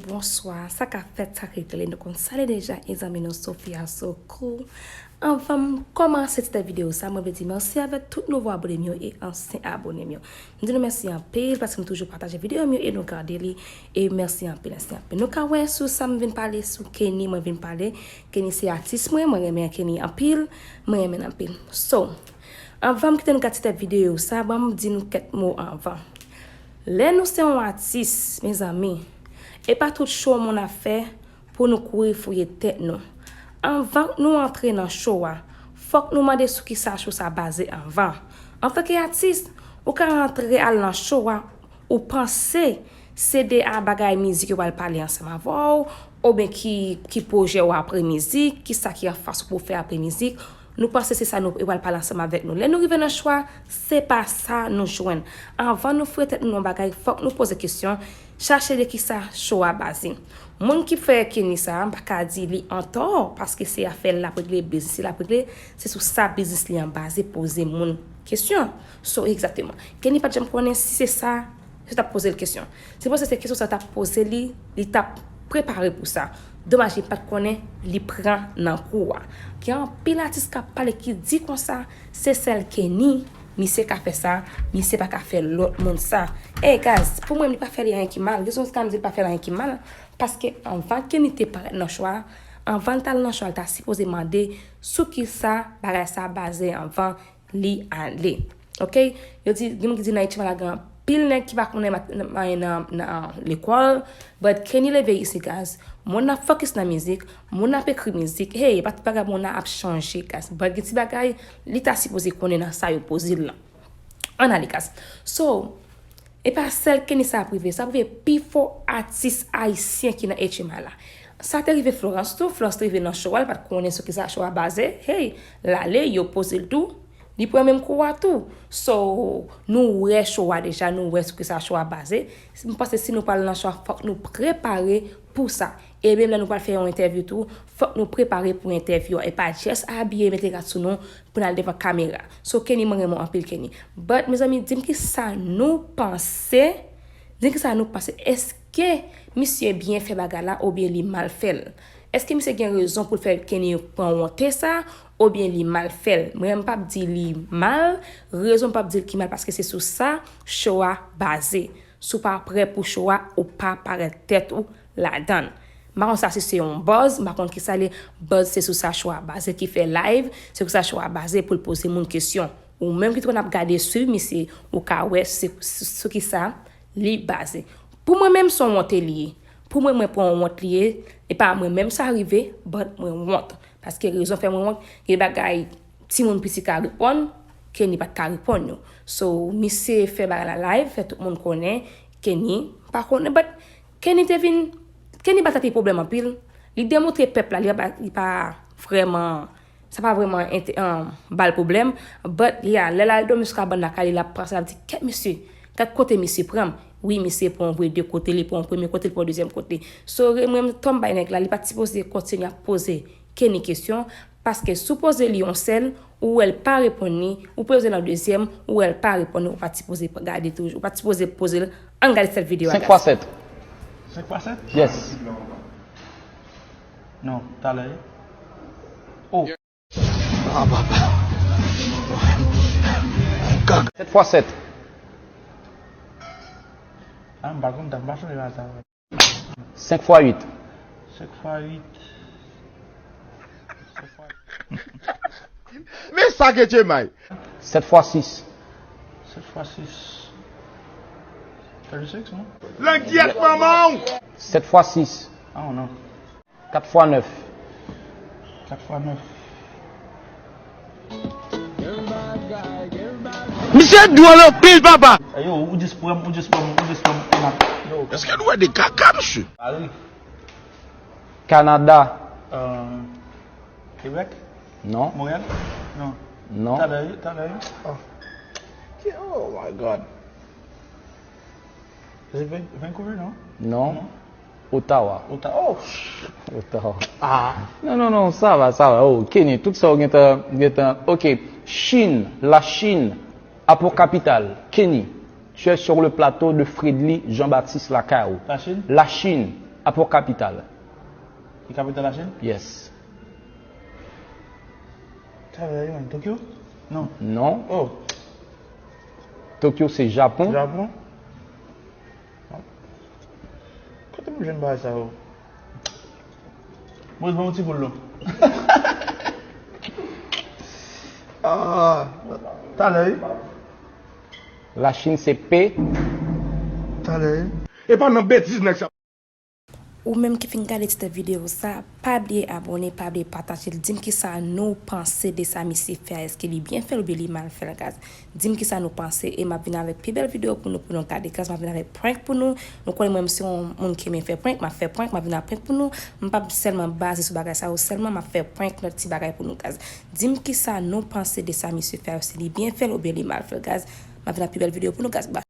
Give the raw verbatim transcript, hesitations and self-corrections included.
Bonswa, sa k ap fèt, sa k regle, nou konn sa l ye deja, e zanmi nou Sophia Sokou. Anvan m kòmanse ti tèt videyo sa, mwen vle di mèsi avèk tout nouvo abone m yo e ansyen abone m yo. M di nou mèsi anpil paske nou toujou pataje videyo m yo e nou gade li. E mèsi anpil, mèsi anpil. Nou ka wè sou sa m vin pale, sou Kenny mwen vin pale. Kenny se atis mwen, mwen renmen Kenny anpil, mwen renmen l anpil. So, anvan m kite nou gade ti tèt videyo sa, ban m di nou kèk mo anvan. Lè nou se yon atis, mezanmi, e pa tout cho moun ap fè pou nou kouri fouye tèt nou. Anvan nou antre nan cho a, fòk nou mande sou kisa cho sa baze anvan. Antanke atis, ou ka antre al nan cho a, ou panse se de a bagay mizik yo pral pale ansanm avè w, oubyen ki, ki pwojè w apre mizik, kisa ki anfas ou pou fè apre mizik. Nou panse se sa nou, yo pral pale ansanm avèk nou. Lè nou rive nan cho a, se pa sa nou jwenn. Anvan nou fouye tèt nou nan bagay, fòk nou poze kesyon, chache de kisa cho a baze. Moun ki fè Kenny sa, m pa ka di li antò, paske se afè l l ap regle, biznis li l ap regle, se sou sa biznis li an baze, poze moun kesyon. So, egzakteman. Kenny pa t janm konnen si se sa, yo t ap poze l kesyon. Se panse se kesyon sa yo t ap poze li, li t ap prepare pou sa. Domaj li pa t konnen li pran nan kou a. Gen anpil atis k ap pale ki di konsa, se sèl Kenny, misye ka fè sa, misye pa ka fè lòt moun sa. Ey, guys, pou mwen, li pa fè li anyen ki mal. Rezon sa m di li pa fè l anyen ki mal, paske anvan Kenny te parèt nan cho a, anvan l t al nan cho a, l ta sipoze mande sou kisa bagay sa baze anvan li ale. Oke? Yo di, gen moun ki di nan H M A la gen anpil nèg ki pa konnen mat-, nan, nan, nan lekòl, but Kenny leve isit, guys. Moun nan fokis nan mizik, moun nan ap ekri mizik. Hey, e pa tout bagay moun nan ap chanje, guys. But gen ti bagay, li ta sipoze konnen nan sa yo poze l lan. Ann ale, guys. So, e pa sèl Kenny sa ap rive, sa ap rive pifò atis ayisyen ki nan H M A la. Sa te rive Florence tou, Florence te rive nan cho a, li pa t konnen sou kisa cho a baze. Hey, l ale, yo poze l tou, li pran menm kou a tou. So, nou wè cho a deja, nou wè sou kisa cho a baze. M panse si nou pral nan cho a, fòk nou prepare pou sa. E menm lè nou pral fè yon entèvyou tou, fòk nou prepare pou entèvyou a. E pa just abiye, mete rad sou nou, pou n al devan kamera. So, Kenny, mwen renmen w anpil, Kenny. But, mezanmi, di m kisa nou panse, di m kisa nou panse, èske misye byen fè bagay la oubyen li mal fè l? Èske misye gen rezon pou l fè Kenny pran wonte sa, oubyen li mal fè l? Mwen, m p ap di li mal, rezon m p ap di l ki mal, paske se sou sa cho a baze. Si w pa prè pou cho a, ou pa parèt tèt ou ladan l. M pa konn sa si se yon buzz, m pa konn kisa l ye. Buzz se sou sa cho a baze ki fè live, se sou sa cho a baze pou l poze moun kesyon. Ou menm ki t konn ap gade swiv misye, ou ka wè se sou kisa li baze. Pou mwen menm, se yon wonte li ye. Pou mwen, mwen pran yon wont li ye. E pa mwen menm sa rive, but mwen wont. Paske rezon fè mwen wont, gen bagay timoun piti ka reponn, Kenny pa t ka reponn yo. So, misye fè bagay la live, fè tout moun konnen, Kenny pa konnen, but Kenny te vin, Kenny ba Tati pwoblèm anpil. Li demontre pèp la, li pa, li pa vrèman, sa pa vrèman ente-, um, ba l pwoblèm, but yeah, lè l al dòmi sou kabann lakay li, l ap panse, l ap di, kèt mesye, gad kote misye pran m. Wi, misye pran yon vre de kote, li pran yon premye kote, li pran yon dezyèm kote. So, re-, mwen, m tonm bay nèg la, li pa t sipoze kontinye ap poze Kenny kesyon, paske si w poze li yon sèl, ou wè l pa reponn li, ou poze l yon dezyèm, ou wè l pa reponn li, ou pa t sipoze gade toujou, ou pa t sipoze poze l. Ann gade sèt videyo a, senk fwa sèt. Senk fwa sèt? Yes. Non, talè. Oh. Ah, papa. Sèt fwa sèt. Ah, m pa konn, m pa sonje la sa. Senk fwa uit. Senk fwa uit. Senk fwa uit. Men sa ke Djemay. Sèt fwa sis. Sèt fwa sis. Thirty-six, non? Langyèt manman w! Sèt fwa sis. Ah, non. Kat fwa nèf. Kat fwa nèf. Misye dwòl anpil, papa! Yo, ou just pran m, ou just pran m, ou just pran m, ou just pran m. Èske nou wè de kaka, mesye? Paris. Kanada. Euh, Québec? Non. Montréal? Non. Non. Talè, talè. Oh. Oh my God. Se Van-, Vancouver, non? Non. Non. Ottawa. Ottawa. Oh. Ottawa. Ah. Non, non, non, sa va, sa va. Oh, Kenny, tout sa ou gentan, gentan. Ok. Chine, la Chine a pour capitale Kenny. Tu es sur le plateau de Fredly Jean-Baptiste Lacau. La Chine? La Chine Japon kapital. Ki kapital Lachin? Yes. Talè wi, man. Tokyo? Non. Non. Oh, Tokyo se Japon. Japon? Kote m jwenn bagay sa yo? Mwen jwenn yon ti boul non. Ah, talè wi. Lachin se P. Talè wi. E pa nan betiz nèg sa. Ou menm ki fin gade ti videyo sa, pa bliye abòne, pa bliye pataje l. Di m kisa nou panse de sa misye fè a. Èske li byen fè l oubyen li mal fè l, guys? Di m kisa nou panse e m ap vin avèk pi bèl videyo pou nou, pou nou gade, guys. M ap vin avèk prank pou nou. Nou konnen mwen, m se yon moun ki renmen fè prank, m ap fè prank, m ap vin ak prank pou nou. M p ap sèlman baze sou bagay sa yo sèlman, m ap fè prank, lòt ti bagay pou nou, guys. Di m kisa nou panse de sa misye fè a, si li byen fè l oubyen li mal fè l, guys. M ap vin ak pi bèl videyo pou nou, guys. Bye.